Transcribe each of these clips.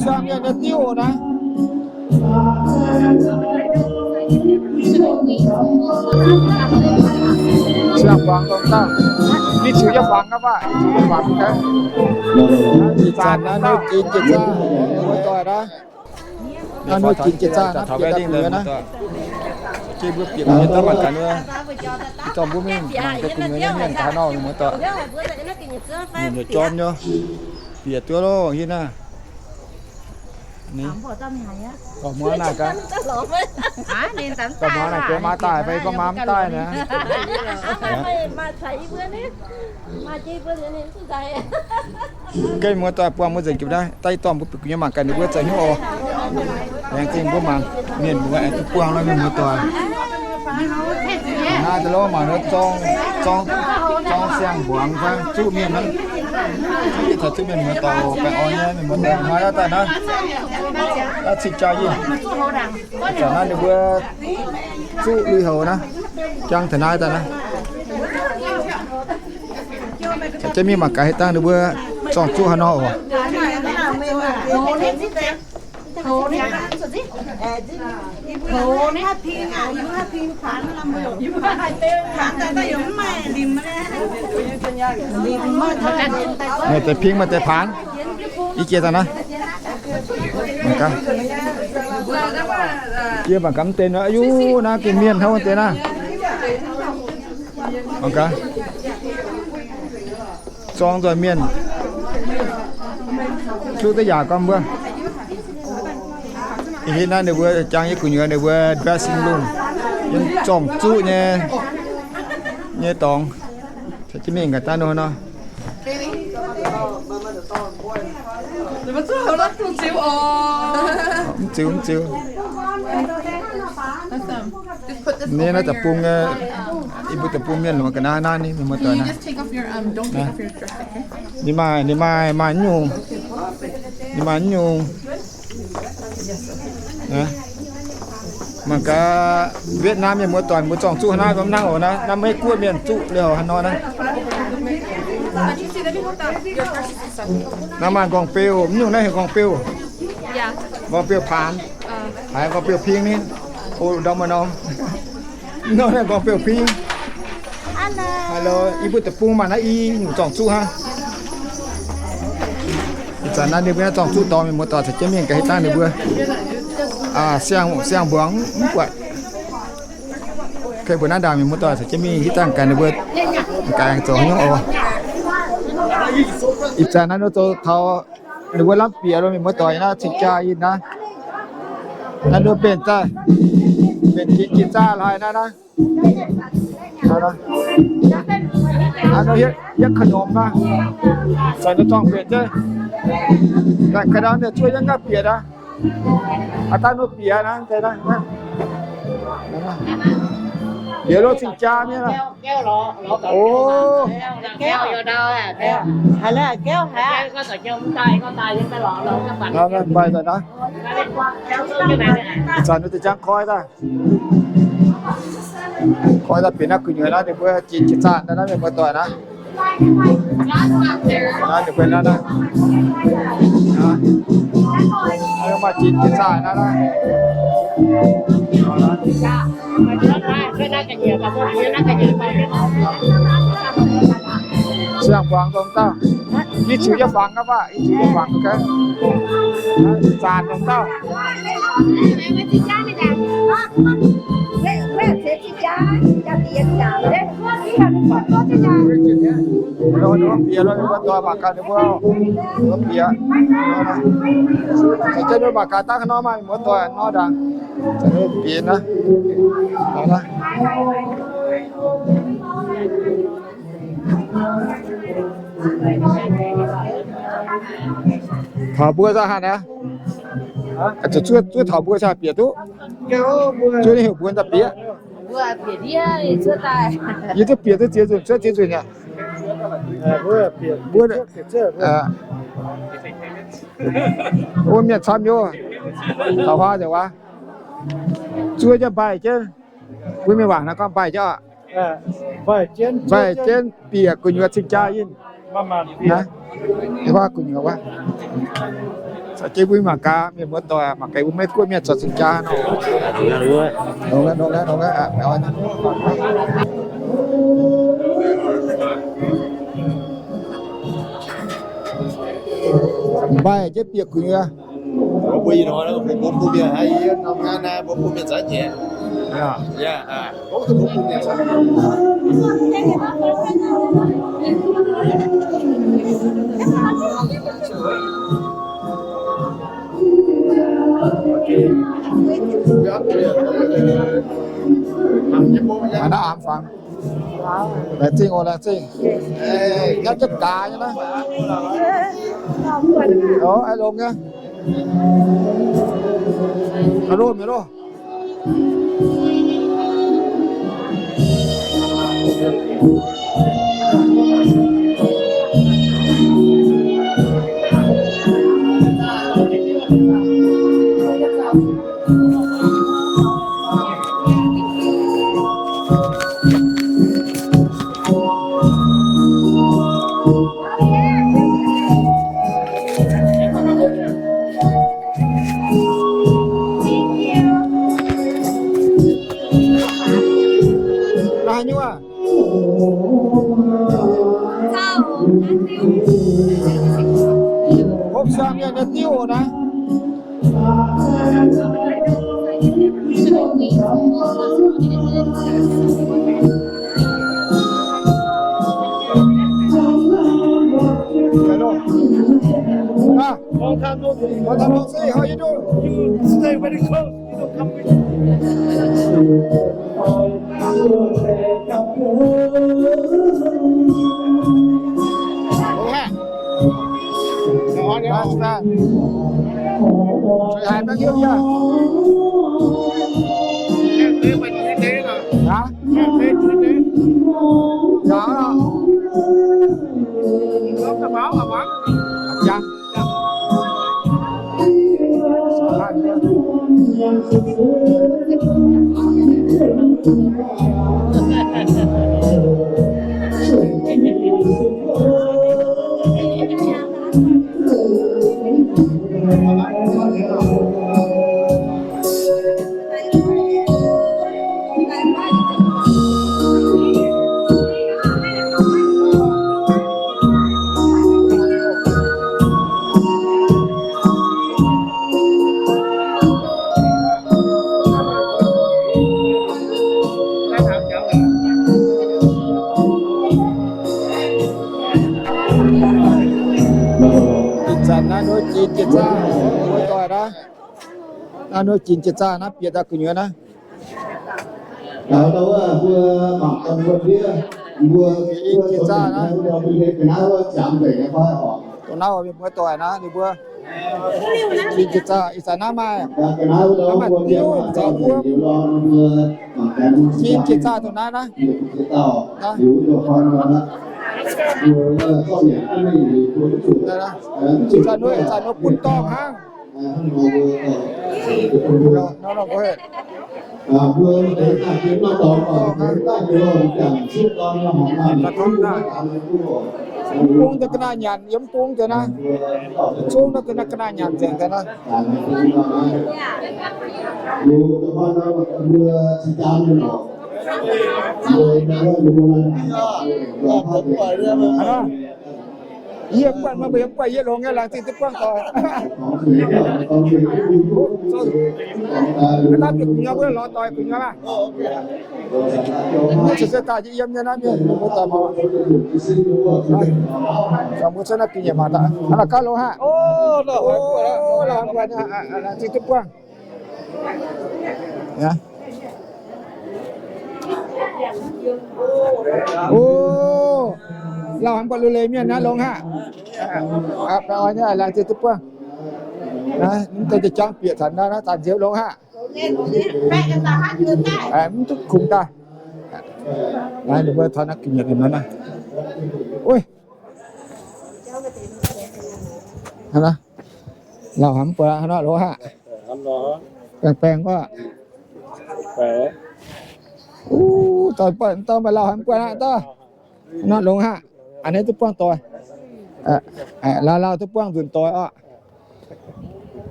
Siang-mienh nyei diuv naaiv. Siang-mbuangz dongh dauh. Mingh ziux yiem mbuangz gaax baac, mingh ziux yiem mbuangz gaax. Ih zanc naaiv nuv jiex zaah, muoz-doic naaiv. Naaiv nuv jiex zaah, taux wedding naaiv. Mbuo bieqc mienh daaih mangc gaax wuov. Ih zanc mbuo mingh mangc gaax gu'nyuoz nyei mienh gaax nor, muoz-doic. Mienh yaac jorm nyei. Bieqc duqv loh, hiuv naaiv. Ni, muoz naaic gaax. Muoz naaic gaax, maaih daaih fai gorngv maaih mv daaih naaic. Gengh muoz-doic buangh mbuo nzengc jiex naaiv, daaih ih dorngh mbuo bieqc gu'nyuoz mangc gaax ninh mbuo zoux hnyouv oc. Laengz zingh mbuo mangc mienh mbuo aengx duqv buangh nor mienh muoz-doic. Naaiv daaih lorqc mangc nor zorng, zorng, zorng siang-mbuangz fai zuqv mienh naaiv. Zuqv mienh, zuqv mienh muoz-doic, baengh orn nyei mienh muoz-doic, naaiv daaih naaiv, naaiv cing-jaa yinh. Zanc naaiv ninh mbuo zuqv lui-houx naaiv, jangx taux naaiv daaih naaiv. Caux jienv mingh mangc gaax haaix dangh ninh mbuo zorng zuqv haaix nor oc. Maaih deix ping, maaih deix paanx. Yie jiex daaih naaiv. Mangc gaax. Yie mangc gaax mv deix nor, aa, naaiv gengh mienh hnangv wuov deix naaiv. Mangc gaax. Zorng nzoih mienh. Zuqv deix yaac gorngv mbuo. Ih hitv naaiv ninh mbuo jangx yie gu'nyuoz ninh mbuo dressing room, yiem zorng zuqv nyei, nyei dorngx. Caux jienv mingh gaax daaih nor nor. Mv ziux, mv ziux. Ni naaiv deic-bung, yie mbuo deic-bung mienh longc ga'naaiv naaiv ni, mienh muoz-doic naaiv. Ninh maaih, ninh maaih, maaih nyungc, ninh maaih nyungc. Mangc gaax Vietnam mienh muoz-doic mbuo zorng zuqc naaiv, mv hnangv oc naaiv, naaiv Meiv-Guoqv mienh zuqc liuz haaix nor naaiv. Naaiv maaih nqorngv-beu, mv nyungc naaiv heuc nqorngv-beu. Nqorngv-beu paanx, haiz nqorngv-beu ping ni, o ndorm maaih norm. Nor naaiv nqorngv-beu ping. Hello, yie mbuo deic-bung maaih naaiv i nyungc zorng zuqc hnangv. Ih zanc naaiv ninh mbuo naaiv zorng zuqc dorngx, mienh muoz-doic caux jienv mingh gaax hitv dangh ninh mbuo siang-mbuangz mv buatc. Mbuo naaiv ndaangc mienh muoz-doic caux jienv mingh hitv dangh gaax ninh mbuo gaax zoux haaix nyungc oc. Ih zanc naaiv ninh zoux taux ninh mbuo lamh bieqc lo, mienh muoz-doic naaiv cing-jaa yinh naaiv. Naaiv ninh mbenc daaih, mbenc jiex jiex zaah hlaaix naaiv naaiv. Hietv ka'normh naaiv, zanc ninh dorngh mbenc jienv. Ganh ka'normh mienh zuov yiem gaav bieqc aqv. Aa, daaih nor bieqc naaiv, bieqc lo cing-jaa mienh aqv. O, maaih zanc naaiv, zanc ninh deix jangv koi daaih. Koi daaih bieqc naaiv gu'nyuoz naaiv, ninh mbuo jiex jiex zaah naaiv, mienh muoz-doic naaiv. Naaiv ninh mbuo naaiv naaiv, maaih jiex jiex zaah naaiv naaiv. Siang-mbuangz dongh dauh. Yie ziux yiem mbuangz gaax baac, yie ziux yiem mbuangz gaax. Zanc dongh dauh. Bieqc lo, ninh mbuo doic mangc gaax ninh mbuo bieqc. Caux jienv mbuo mangc gaax dangh haaix nor maaih muoz-doic nor ndaangc. Bieqc naaiv, naaiv. Taux mbuo za'hanh aqv. Zuov, zuov taux mbuo za'hanh bieqc duqv. Zuov ninh heuc mbuo daaih bieqc. Yie duqv bieqc duqv ziex nzunc, cuotv ziex nzunc aqv. Mbuo, mbuo mienh camv nyei, taux huaav nzengc waac. Zuov jienv mbaih jienv. Mbuo mienh waac naaiv gorngv mbaih jienv oc. Mbaih jienv bieqc gu'nyuoz cing-jaa yinh. Naaiv, gu'nyuoz wuov. Jiex mbuo mangc gaax, mienh muoz doic, mangc gaax mbuo Meiv Guoqv mienh zoux cing-jaa nor. Nongx, nongx, nongx. Mbaih jienv bieqc gu'nyuoz. Mbuo ih hnoi mbuo bun mienh, mbuo bun mienh zaqc nyeic. Naaiv aengx fangx. Laengz zingh oc, laengz zingh. Nyei jienv gaax nyei naaiv. Oc, aengx longx nyei. Aa, loh, mienh loh. Naaiv nyungc aac. Hopv siang mienh nyei diuv oc naaiv. Hello. Ah, long time no see. How you doing? You stay very close. You don't come with me. Last time. Haaix mangc hiuv yaac. Hả? Hả? Jang. Ih zanc naaiv nor jiex jiex zaah, mbuo doic naaiv. Naaiv nor jiex jiex zaah naaiv bieqc daaih gu'nyuoz naaiv. Jiex zaah naaiv. Dongh naaiv mienh muoz doic naaiv ninh mbuo jiex jiex zaah, ih zanc naaiv maaih, maaih diuv zaux mbuo. Jiex jiex zaah dongh naaiv naaiv. Ih zanc nor, ih zanc nor bun dorngh hnangv. Mv bung daaih ga'naaiv nyanc yiem mv bung deix naaiv. Zungv naaiv deix naaiv ga'naaiv nyanc nzengc deix naaiv. Yie mv buatc meih mbuo yie mv buatc yie longx nyei, laengz zingh duqv buangv doic. Naaiv bieqc gu'nyuoz mbuo lorz doic gu'nyuoz maah. Mienh se se daaih yiem nyei naaiv mienh, mbuo doic mangc. Mbuo cuotv naaiv ga'nyiec mangc daaih. Aa, gauh longx haic. O, lauh haic mbuo, laengz zingh duqv buangv. O, lauh haic mbuo lu leiz mienh naaiv longx haic. Laengz zingh duqv buangv. Naaiv mv deix jangv bieqc taux naaiv, naaiv zanc nziouv longx haic. Mv duqv kungx daaih. Naaiv ninh mbuo taux naaiv ga'nyiec naaiv. Oi. Lauh haic mv buatc aqv, longx haic. Baengh baengh gu'nguaaic. Uv, dorh maaih lauh haic mv buatc aqv, dorh. Nor longx haic. A'hneiv duqv buangv doic. Lauh lauh duqv buangv nzunc doic orqc.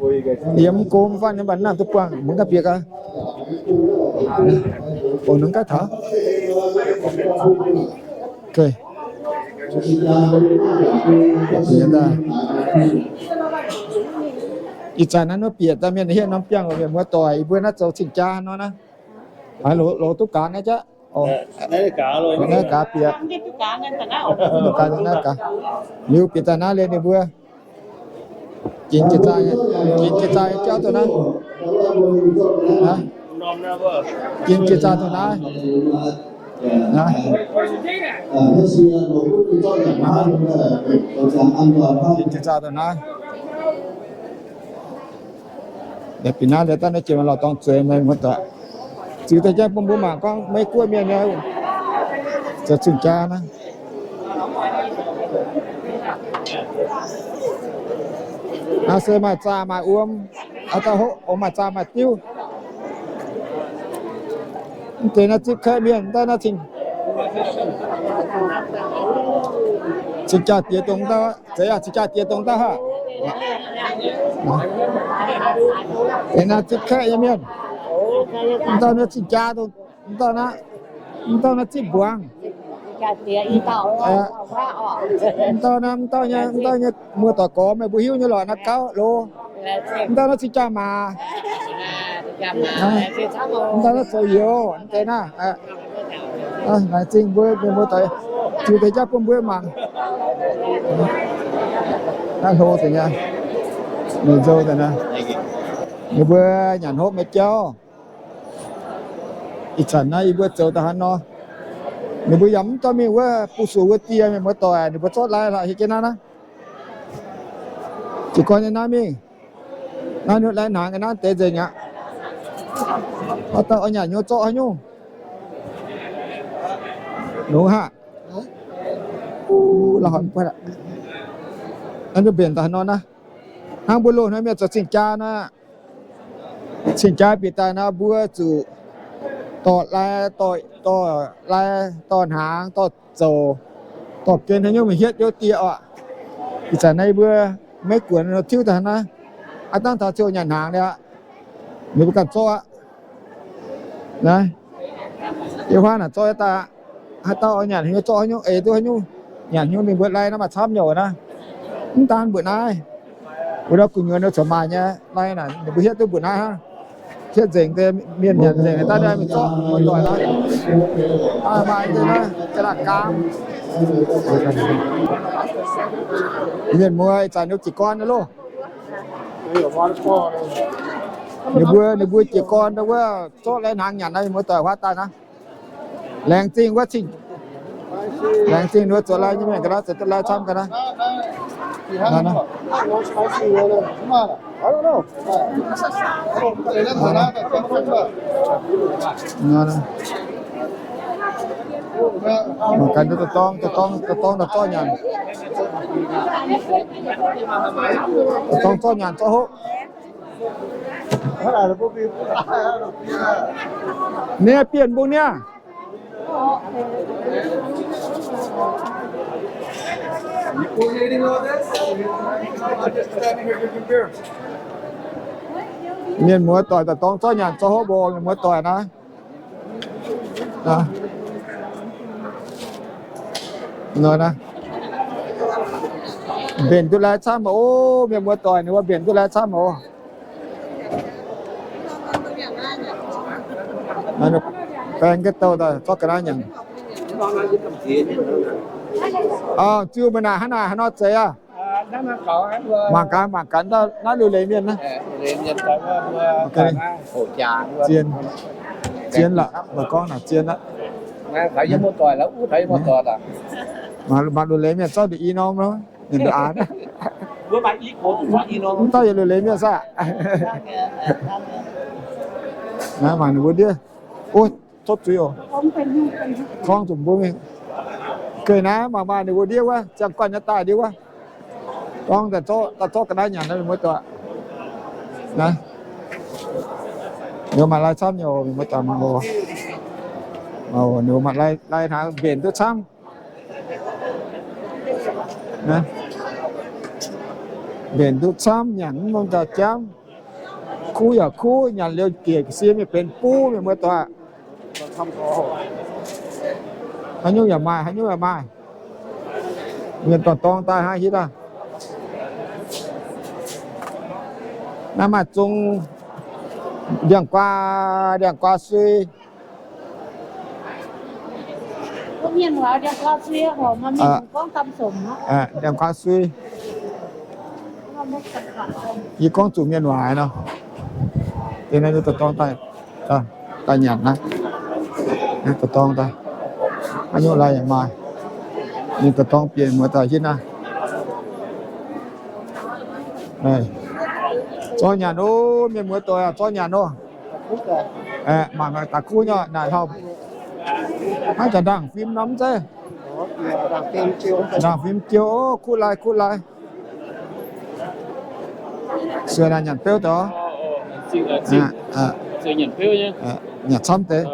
Yiem mv gom fanh nyei mv baac naaiv duqv buangh mv gaax bieqc gaax. Ong nungx gaax taux. Ih zanc naaiv nor bieqc daaih mienh hieh norm biangh oc, mienh muoz-doic, yie mbuo naaiv zoux cing-jaa nor naaiv. Haiz loz duqv gaax naaiv jaqv. Naaiv gaax bieqc. Naaiv gaax, liuz bieqc daaih naaiv liuz ninh mbuo ginx jiex zaah, ginx jiex zaah nyei jauv dongh naaiv. Ginx jiex zaah dongh naaiv. Ginx jiex zaah dongh naaiv. Bieqc naaiv liuz daaih naaiv jiex maaih lorz dorngx zueiz meih muoz-doic. Ziux deix jauv bun mbuo mangc gorngv Meiv Guoqv mienh nyei zoux cing-jaa naaiv. Naaiv se maaih zaah maaih wuom, aa, daaih hoqv oc, maaih zaah maaih diuv. Mv deix naaiv zipv kaeqv mienh, mv daaih naaiv cing, cing-jaa diex dongh daaih, zeiz aqv, cing-jaa diex dongh daaih haic. Deix naaiv zipv kaeqv nyei mienh, mv daaih naaiv cing-jaa dongh, mv daaih naaiv, mv daaih naaiv zipv mbuangz. Mv daaih naaiv, mv daaih nyei, mv daaih nyei muoz-doic gorx meih mbuo hiuv nyei lorqc, naaiv gauv loz. Mv daaih naaiv cing-jaa maaz. Mv daaih naaiv zoux youz, mv deix naaiv. Laengz zingh mbuo mienh muoz-doic, ziux deix jauv bun mbuo mangc. Naaiv hlo deix nyei, ninh nzou deix naaiv. Ninh mbuo nyanc hopv nyei jauv. Ih zanc naaiv yie mbuo zoux daaih hnangv nor, ninh mbuo yaac mv dorh mingh wuov bu sux wuov die, mienh muoz-doic, ninh mbuo zorqv lai lorqc hieh jienv naaiv naaiv. Jiez gorn nyei naaiv mingh, naaiv nyutc lai hnaangx ga'naaiv deix nzengc aqv. Haaix dauh oix nyanc hnyouv zorqv haaix nyungc. Nungx haic. Naaiv mbenc daaih nor naaiv, hnangv mbuo loz-hnoi mienh zoux cing-jaa nor, cing-jaa bieqc daaih nor mbuo zuqc dorh lai, dorh lai, dorh hnaangx, dorh zouc, dorh gen haaix nyungc mingh hietv yiem die oc. Ih zanc naaiv mbuo Meiv Guoqv nor tiuv daaih naaiv, aav dangh taux ziouc nyanc hnaangx liuz aqv, ninh mbuo ganh zorqv aqv. Naaiv, yie huaav naaic zorqv daaih aqv. Haaix dauh oix nyanc haaix nyungc zorqv haaix nyungc, eix duqv haaix nyungc nyanc haaix nyungc, ninh mbuo lai naaiv maaih camv nyei naaiv. Mv daan mbuoqc naaiv, wuov ndau gu'nyuoz ninh coux maaih nyei lai naaic, ninh mbuo hietv duqv mbuoqc naaiv hnangv. Hietv nzengc deix mienh nyanc nzengc daaih mingh zorqv muoz-doic naaiv. Maaih deix naaiv jaa-laangh gaam. Mienh muoz ih zanc ninh jiez gorn loh. Ninh mbuo, ninh mbuo jiez gorn wuov zorqv lai hnaangx nyanc naaiv, muoz-doic huaav daaih naaiv. Laengz zingh wuov cing, laengz zingh ninh mbuo zoux lai nyei mienh ga'naaiv, zoux duqv lai camv ga'naaiv. Mangc gaax, da'dorngx, da'dorngx, da'dorngx zorqv nyanc, da'dorngx zorqv nyanc zorqv hopv. Nie, bienh mbong nie. Mienh muoz-doic daaih dorng zorqv nyanc zorqv hopv mbuo mienh muoz-doic naaiv. Mbenc duqv lai camv oc, mienh muoz-doic ninh mbuo mbenc duqv lai camv oc. Baeng ga'douh daaih zorqv ga'naaiv nyanc. Ziux meih naaic hnangv naaic haaix nor zeiz aqv? Mangc gaax, mangc gaax, naaiv liuz leiz mienh naaiv. Zien, zien lorqc, meih gorngv naaic zien aqv. Mangc liuz leiz mienh zorqv nduqc i norm, mienh nduqc aanx. Mv dauh yietc liuz leiz mienh saah? Naaiv mangc ninh mbuo ndiev. Ov, topv zuiz oc. Gorngv zuqc mbuo mingh. Geh naaiv mangc maaih ninh mbuo ndiev wuov, ziangh guanh nyei daaih ndiev wuov. Gorngv daaih zorqv ga'naaiv nyanc naaiv mienh muoz-doic. Naaiv, ninh maaih lai camv nyei oc, mienh muoz-doic mangc oc. Ninh maaih lai hnaangx mbenc duqv camv. Mbenc duqv camv, nyanc mv norm nzauh jamv. Kuv yaac kuv, nyanc liuz gec ga'sie mingh benx buv, mienh muoz doic. Haaix nyungc yaac maaih, haaix nyungc yaac maaih. Mienh dorngx dorngx daaih hnangv hitv aav. Naaiv maaih zung ndiangx-guaa, ndiangx-guaa sui. Ndiangx-guaa sui. Yie gorngv zuqc mienh waaic nor, deix naaiv dorngx daaih, daaih nyanc naaiv, dorngx daaih, haaix nyungc lai yaac maaih. Ninh dorngx bieqc muoz doic hitv naaiv. Zorqv nyanc oc, mienh muoz doic, zorqv nyanc oc. Mangc daaih kuv nyei naaic hlauv, hnangv jaax ndaangc fim nor mv zeiz? Ndaangc fim jiou oc, kuv lai, kuv lai. Sueih naaic nyanc beuv deix. Nyanc camv deix.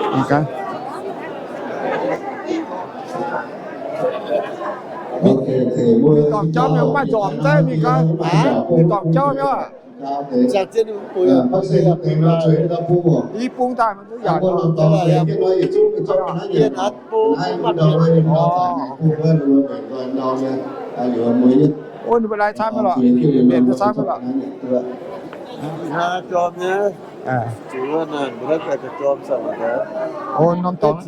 Mingh dorngc jauv mienh mv maaih nzormc zeiv mingh gaax. Mingh dorngc jauv mienh. I bung daaih mv duqv yaac. Ov, ninh mbuo lai camv lorqc. Mbenc camv lorqc. Ov, norm dorngx.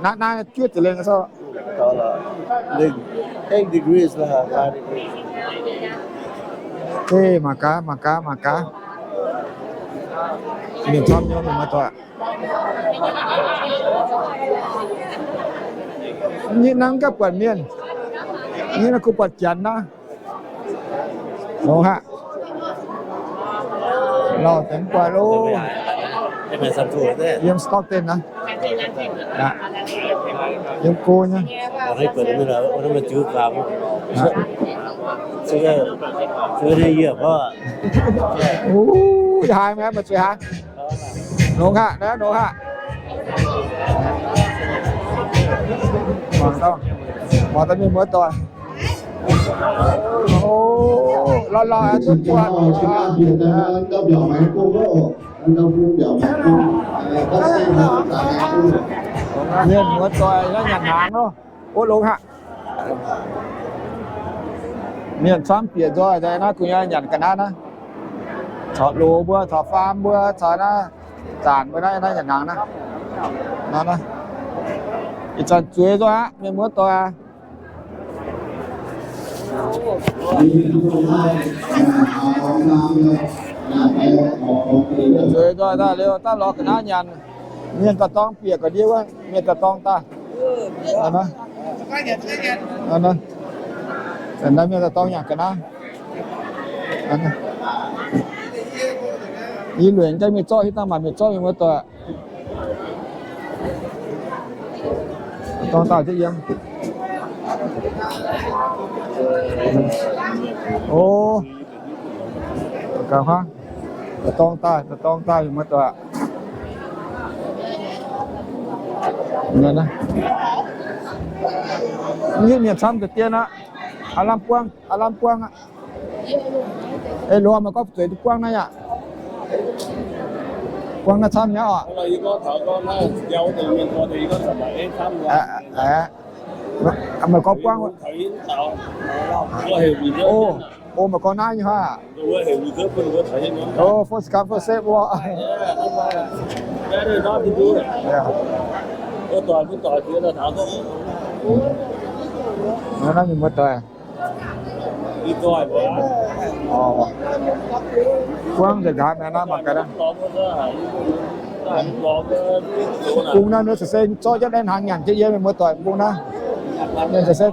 Naaiv, naaiv juov ziepc lengh sou. Mangc gaax, mangc gaax, mangc gaax. Mienh camv nyei, mienh muoz doic. Nyei nangv gapv buatc mienh, nyei nangv kuh buatc janx naaiv. Longx haic. Lauh deix mv buatc loh. Yiem Stockton naaiv. Yiem go nyei. Uv, yie haiz meih mbuo zuqc haiz. Longx haic, naaiv longx haic. Mangc daaih mienh muoz doic. Ov, lauh lauh aengx duqv buatc. Mienh muoz doic naaiv nyanc hnaangx loh. Ov, longx haic. Mienh camv bieqc nzoih naaiv gu'nyuoz nyanc ga'naaiv naaiv. Caux loz mbuo, caux faam mbuo, caux naaiv zaanc mbuo naaiv, naaiv nyanc hnaangx naaiv. Ih zanc zueiz nzoih aqv, mienh muoz doic aac. Zueiz nzoih daaih liuz, daav lorz ga'naaiv nyanc. Mienh daaih dorng bieqc ga'ndiev wuov, mienh daaih dorng daaih. Mienh daaih dorng nyanc ga'naaiv. Yie lueic jang mingh zorqv, hitv dangh maac mingh zorqv mienh muoz doic. Dorng daaih jienv yiem. O, gaax huaangv, dorng daaih, dorng daaih mienh muoz doic. Mv hiuv mienh camv deix dien aqv. Aav lamh buangv, aav lamh buangv aqv. Ei, loz meih gorngv zueiz duqv buangv naaiv yaac. Buangv naaiv camv nyei oc. Meih gorngv buangv. O, o, meih gorngv naaiv nyei hnangv aqv. O, first come, first serve orqc. Naaiv mienh muoz doic. Buangv nzengc nqaanx naaiv mangc gaax naaiv. Bung naaiv ninh se zorqv jienv naaiv hnaangx nyanc jienv yiem, mienh muoz doic, bung naaiv. Ninh se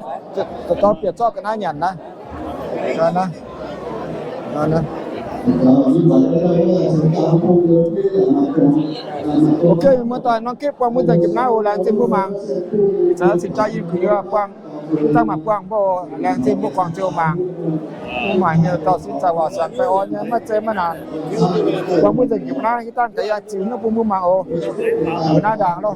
dorh bieqc zorqv ga'naaiv nyanc naaiv. Ok, mienh muoz doic, norm gitv buangh mbuo nzengc njiec naaiv oc, laengz zingh mbuo mangc. Ih zanc cingx jaa yie kuh yie buangh. Ih zanc maaih buangh mbuo, laengz zingh mbuo guangc ziouc mangc. Mbuo maaih mienh dorh sin zaangc waac suonc baengh orn nyei, maiv zeiz maiv naanc. Buangh mbuo nzengc jiex naaiv, ih zanc deix yaac ziux hnyouv bun mbuo mangc oc. Naaiv ndaangc loh.